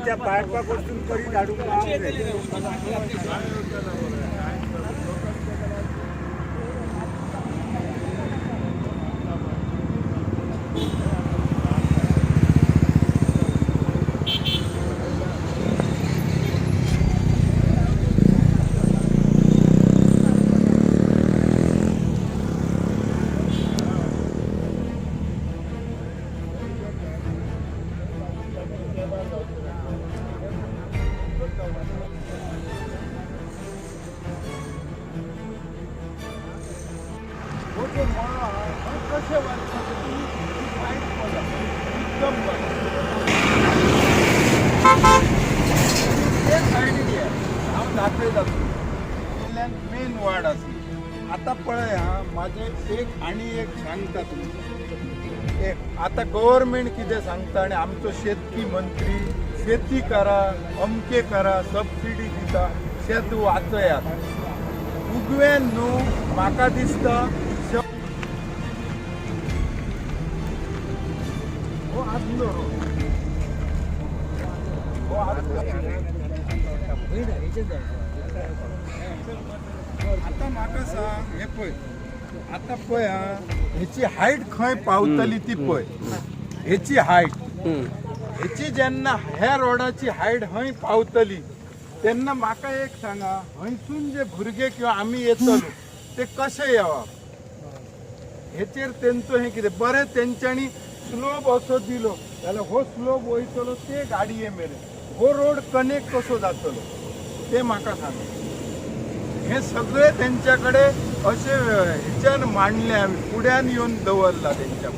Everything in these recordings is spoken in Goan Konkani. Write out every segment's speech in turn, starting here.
त्या पायपा कडसून करीत हाडूंक हो जो मळो आहा थंय कशें वचपाचें तुमी पायप पळया एकदम बरें. ते सायडीन ये हांव दाखयता तुमकां वयल्यान मेन वाड आसली. आतां पळय हा, म्हाजें एक आनी एक सांगता तुमकां एक. आतां गव्हर्मेंट कितें सांगता आनी आमचो शेतकी मंत्री शेती करा, अमके करा, सबसिडी दिता, शेत वाचयात. उगवेन न्हू म्हाका दिसता हो आदलो रोड, हो आदलो. आतां म्हाका सांग, हें पळय, आतां पळय हा, हेची हायट खंय पावतली ती पळय. हेची हायट, हेची जेन्ना ह्या रोडाची हायट हय पावतली तेन्ना म्हाका एक सांगा, हयसून जे भुरगे किंवा आमी येतलो ते कशे येवप हेचेर तेंचो हें कितें बरें तेंच्यांनी स्लोप असो दिलो जाल्यार हो स्लोप वयतलो ते गाडये मेरेन, हो रोड कनेक्ट कसो जातलो ते म्हाका सांगा. हे सगळे तेंच्या कडेन अशें हेच्यान मांडले, आमी फुड्यान येवन दवरला तेंच्या,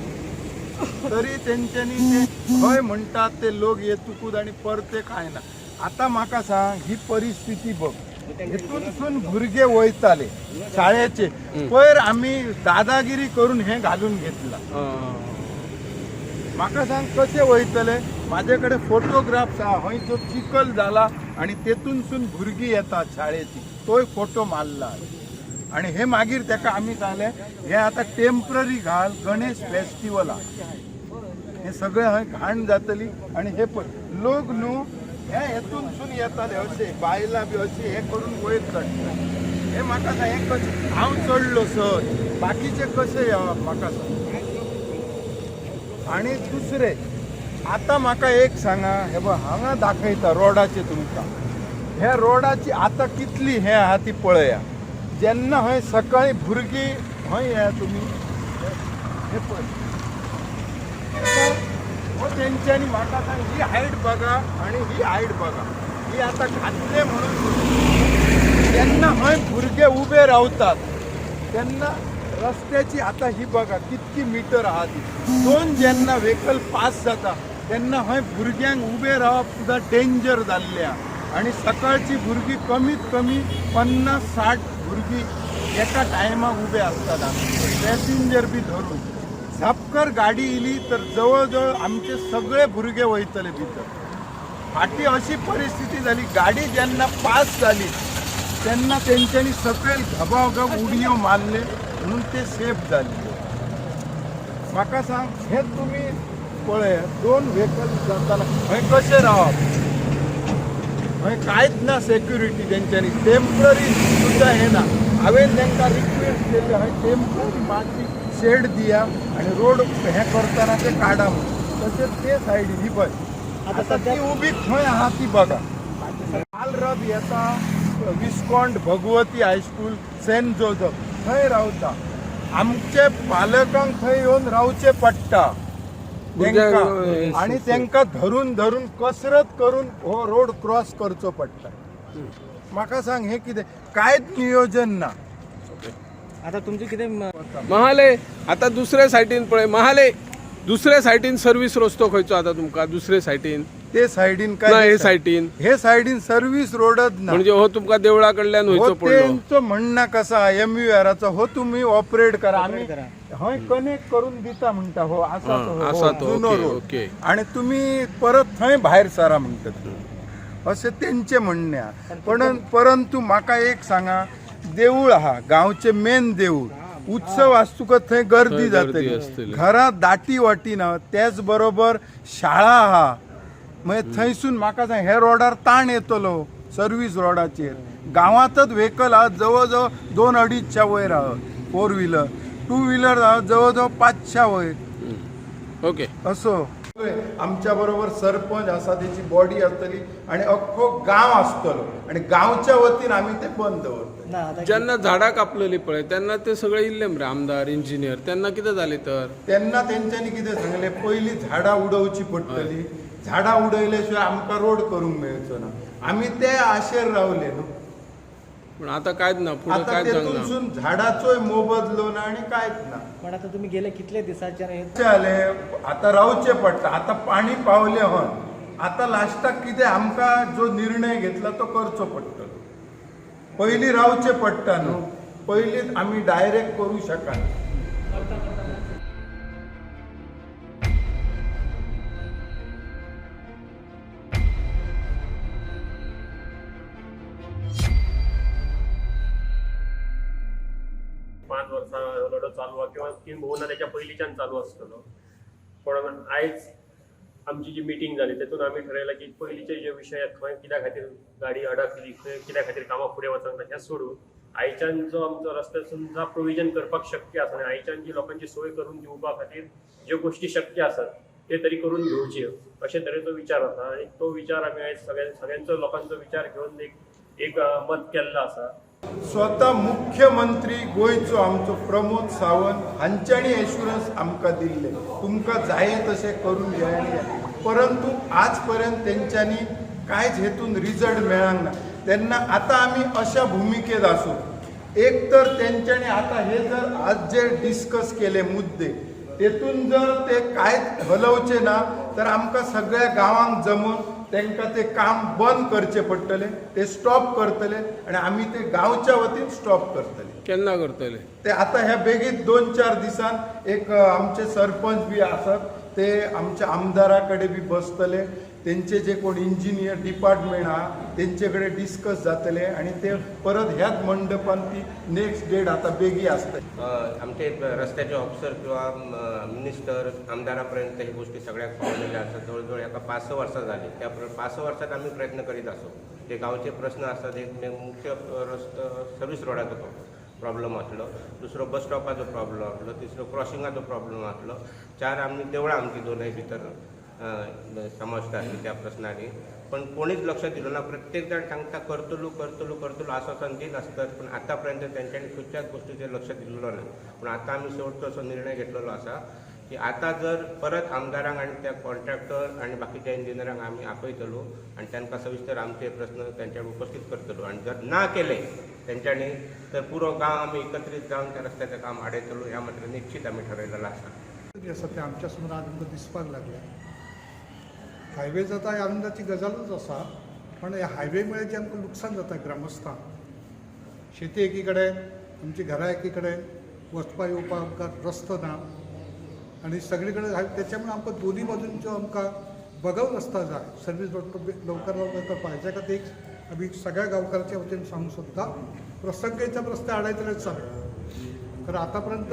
तरी तेंच्यांनी ते हय म्हणटात ते लोक येतकूच आनी परते कांय ना. आतां म्हाका सांग, ही परिस्थिती बघ, हेतूनसून भुरगे वयताले शाळेचे. पयर आमी दादागिरी करून हें घालून घेतला. म्हाका सांग कशे वयतले? म्हाजे कडेन फोटोग्राफ्स आहा, हय जो चिखल जाला आनी तेतूनसून भुरगीं येतात शाळेची, तोय फोटो मारला. आनी हे मागीर तेका आमी सांगलें हे आतां टेम्पररी घाल, गणेश फेस्टिवल आहा, हे सगळे हय घाण जातली. आनी हे पळय लोक न्हू हे हेतूनसून येताले, अशे बायलां बी अशे हे करून वयर चडटा. हे म्हाका सांग, हे कशें हांव चडलो सर, बाकीचे कशे येवप म्हाका सांग. आनी दुसरें आतां म्हाका एक सांगा, हे पळय हांगा दाखयता रोडाचे तुमकां, ह्या रोडाची आतां कितली हें आहा ती पळया. जेन्ना हय सकाळीं भुरगीं हय येया तुमी, हे पळय हो तेंच्यांनी म्हाका सांग, ही हायट बघा आणि ही हायट बघा, ही आतां घातले म्हणून. जेन्ना हय भुरगे उबे रावतात तेन्ना रस्त्याची आतां ही बघा कितकी मिटर आहा ती. दोन जेन्ना व्हेकल पास जाता तेन्ना हय भुरग्यांक उबे रावप सुद्दां डेंजर जाल्लें आहा. आनी सकाळची भुरगीं कमीत कमी 50-60 भुरगीं एका टायमाक उबे आसतात हांगा, पॅसेंजर बी धरून. झापकर गाडी इली तर जवळ जवळ आमचे सगळे भुरगे वयतले भितर. फाटी अशी परिस्थिती जाली, गाडी जेन्ना पास जाली तेन्ना तेंच्यांनी सकयल घबाघब उडयो मारले म्हणून ते सेफ जाले. म्हाका सांग, हे तुमी पळय, दोन व्हेकल जाताना हय कशें रावप? हय कांयच ना सेक्युरिटी, तेंच्यांनी टेम्पररी सुद्दां हें ना. हांवें तांकां रिक्वेस्ट केल्ली हय टेम्पररी मातशी शेड दिया आनी रोड हें करतना ते काडा म्हणून. तशेंच ते सायडीन ही पळय आतां ती उबी खंय आहा ती बघा. काल रब येता विस्कॉन्ट भगवती हायस्कूल सेंट जोजफ थंय रावता. आमचे पालकांक थंय येवन रावचें पडटा तेंकां, आनी तेंकां धरून धरून कसरत करून हो रोड क्रॉस करचो पडटा. म्हाका सांग, हें कितें कांयच नियोजन ना. आता तुमचे कितें महाले आता दुसऱ्या सायटीन पळय, महाले दुसऱ्या सायटीन सर्वीस रस्तो खंयचो आता तुमकां दुसरे सायटीन? ते सायडीन ना काय? हे सायटीन. हे सायडीन सर्वीस रोडच ना. म्हणजे हो तुमकां देवळा कडल्यान हो वयचो पडलो. तेंचो म्हणणं कसा एमयूआराचो, हो तुम्ही ऑपरेट करा, आम्ही करा. हय कनेक्ट करून दिता म्हणटा. हो आसा हा, तो, हो, आसा तो, जुनो ओके, रोड. ओके. आणि तुम्ही परत थंय भायर सरा म्हणटात अशें तेंचें म्हणणें आहा. पण परंतु म्हाका एक सांगा, देवूळ आहा गांवचें मेन देवूळ. उत्सव आसतकच थंय गर्दी थंय गर्दी जातली, आसतली. घरां दाटी वाटी ना, त्याच बरोबर शाळा आहा. मागीर थंयसून म्हाका सांग, हे रोडार ताण येतलो सर्वीस रोडाचेर. गांवांतच व्हेकल आहा जवळ जवळ 2-2.5 वयर आहा, फोर व्हिलर, टू व्हिलर आहा जवळ जवळ 500 वयर. ओके. असो आमच्या बरोबर सरपंच आसा, तेची बॉडी आसतली आणि अख्खो गांव आसतलो आणि गांवच्या वतीन आमी ते बंद दवरतले. ना आता जेन्ना झाडां कापलेली पळय तेन्ना ते सगळे इल्ले मरे आमदार, इंजिनियर, तेन्ना कितें जालें तर? तेन्ना तेंच्यांनी कितें सांगलें, पयलीं झाडां उडोवची पडटली, झाडां उडयले शिवाय आमकां रोड करूंक मेळचो ना. आमी ते आशेर रावले न्हू. पूण आतां कांयच ना, फुडें आतां कांयच जावंक ना. तेतूनसून झाडाचोय मोबदलो ना आनी कांयच ना. पण आता तुम्ही गेले कितले दिसाच्यान हे कशें जालें, आतां रावचें पडटा, आतां पाणी पावलें हय, आतां लास्टाक कितें आमकां जो निर्णय घेतला तो करचो पडटलो. पयलीं रावचें पडटा न्हू, पयलींच आमी डायरेक्ट करूं शकना. पांच वर्सां हो लढो चालू आहा किंवा किंबहुना त्याच्या पयलींच्यान चालू आसतलो. पण आयज आमची जी मिटींग जाली तेतून आमी ठरयलां की पयलींचे जे विशय आहात, खंय कित्या खातीर गाडी अडकली, खंय कित्या खातीर कामां फुडें वचूंक ना, हें सोडून आयच्यान जो आमचो रस्त्यासून जो प्रोविजन करपाक शक्य आसा आनी आयच्यान जी लोकांची सोय करून दिवपा खातीर ज्यो गोश्टी शक्य आसात ते तरी करून घेवच्यो अशे तरेचो विचार आसा. आनी तो विचार आमी आयज सगळ्यांचो लोकांचो विचार घेवन एक एक मत केल्लो आसा. स्वता मुख्यमंत्री गोंयचो आमचो प्रमोद सावंत हांच्यांनी एश्युरन्स आमकां दिल्ले, तुमकां जाय तशें करून घेया. परंतु आज पर्यंत तेंच्यांनी कांयच हेतून रिजल्ट मेळांक ना. तेन्ना आतां आमी अशा भुमिकेत आसूं, एक तर तेंच्यांनी आतां हे जर आज जे डिस्कस केले मुद्दे तेतून जर ते कांयच हलोवचे ना तर आमकां सगळ्या गांवांक जमून तांकां ते काम बंद करचें पडटलें, ते स्टॉप करतले आनी आमी ते गांवच्या वतीन स्टॉप करतले. केन्ना करतले? ते आतां ह्या बेगीन 2-4 दिसान एक आमचे सरपंच बी आसात ते आमच्या आमदारा कडेन बी बसतले, तेंचे जे कोण इंजिनियर डिपार्टमेंट आहा तेंचे कडेन डिस्कस जातले आनी ते परत ह्याच मंडपान ती नेक्स्ट डेट आतां बेगी आसतली. आमचे रस्त्याचे ऑफिसर किंवा मिनिस्टर, आमदारा पर्यंत ही गोष्टी सगळ्याक पावलेल्या आसात. जवळ जवळ एका 5-6 वर्सां जाली, त्या 5-6 वर्सात आमी प्रयत्न करीत आसो. जे गांवचे प्रश्न आसात, एक मुख्य रस्तो सर्वीस रोडाचो प्रॉब्लम आसलो, दुसरो बस स्टॉपाचो प्रॉब्लम आसलो, तिसरो क्रॉसिंगाचो प्रॉब्लम आसलो, 4 आमी देवळां आमची दोनय भितर समाविश्ट आसली त्या प्रश्नांनी. पण कोणीच लक्ष दिलो ना. प्रत्येक जाण सांगता करतलो करतलो करतलो आश्वासन दीत आसतात, पण आतापर्यंत तेंच्यांनी खंयच्याच गोष्टीचेर लक्ष दिल्लो ना. पूण आतां आमी शेवटचो असो निर्णय घेतलेलो आसा की आतां जर परत आमदारांक आनी त्या कॉन्ट्रॅक्टर आनी बाकीच्या इंजिनियरांक आमी आपयतलो आनी तांकां सविस्तर आमचे प्रस्न तेंच्या उपस्थित करतलो. आनी जर ना केले तेंच्यांनी तर पुरो गांव आमी एकत्रीत जावन त्या रस्त्याचें काम आडयतलो, ह्या मात्र निश्चित आमी ठरयलेलो आसा. जे आसा ते आमच्या समोर आज आमकां दिसपाक लागले. हायवे जाता ही आनंदाची गजालूच आसा, पण ह्या हायवे मुळे जें आमकां लुकसाण जाता ग्रामस्थांक, शेती एकी कडेन, आमची घरां एकी कडेन, वचपा येवपाक आमकां रस्तो ना आनी सगळे कडेन हाय, त्याच्यामुळे आमकां दोन्ही बाजूंच्यो आमकां बगव रस्ता जाय. सर्वीस रोड लवकर लवकर करपाक हेच्या खातीर आमी सगळ्या गांवकाराच्या वतीन सांगूंक सोदता, प्रसंगाच्या रस्ते आडायतलेच चालू. कारण आतापर्यंत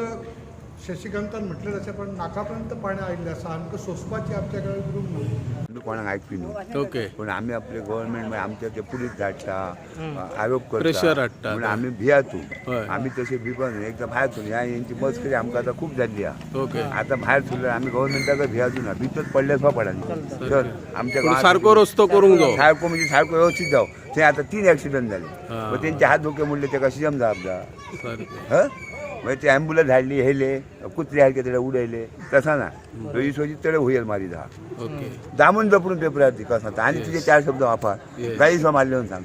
शशिकांतान म्हटलें तशें, पण नाकापर्यंत पाणी आयिल्लें आसा, आमकां सोंसपाची आमच्या कडेन उरूंक ना. आमी कोणाक आयकपी न्हू, ओके. पूण आमी आपले गव्हर्मेंट आमच्या ते पुलीस धाडटा, आरोप करता, प्रेशर हाडटा. म्हणून आमी भियातू. हय. आमी तशें भिवप एकदां भायर सरून ह्या हेंची मस्करी आमकां आतां खूब जाल्ली आहा. ओके. आतां भायर सरल्यार आमी गव्हर्मेंटाक भियातू ना, भितर पडले सुद्दां पडना. चल आमच्या पूण गांवांत सारको रस्तो करूंक जावो. सारको म्हणजे सारको व्यवस्थित जावं. थंय आतां 3 एक्सिडंट जाले, हा. मग तेंचे हात धोके म्हणले तेका सीएम जबाबदार. सारकें. हं, मागीर ते ॲम्ब्युलन्स हाडली, हेले कुत्रे सारके तेणे उडयले, तसा ना ही सोजी तडे हुयल मारी धा ओके. दामून जपडून पेपरार ती कसा आनी तुजे 4 शब्द वापर Yes. गाई सो मारले म्हणून सांग.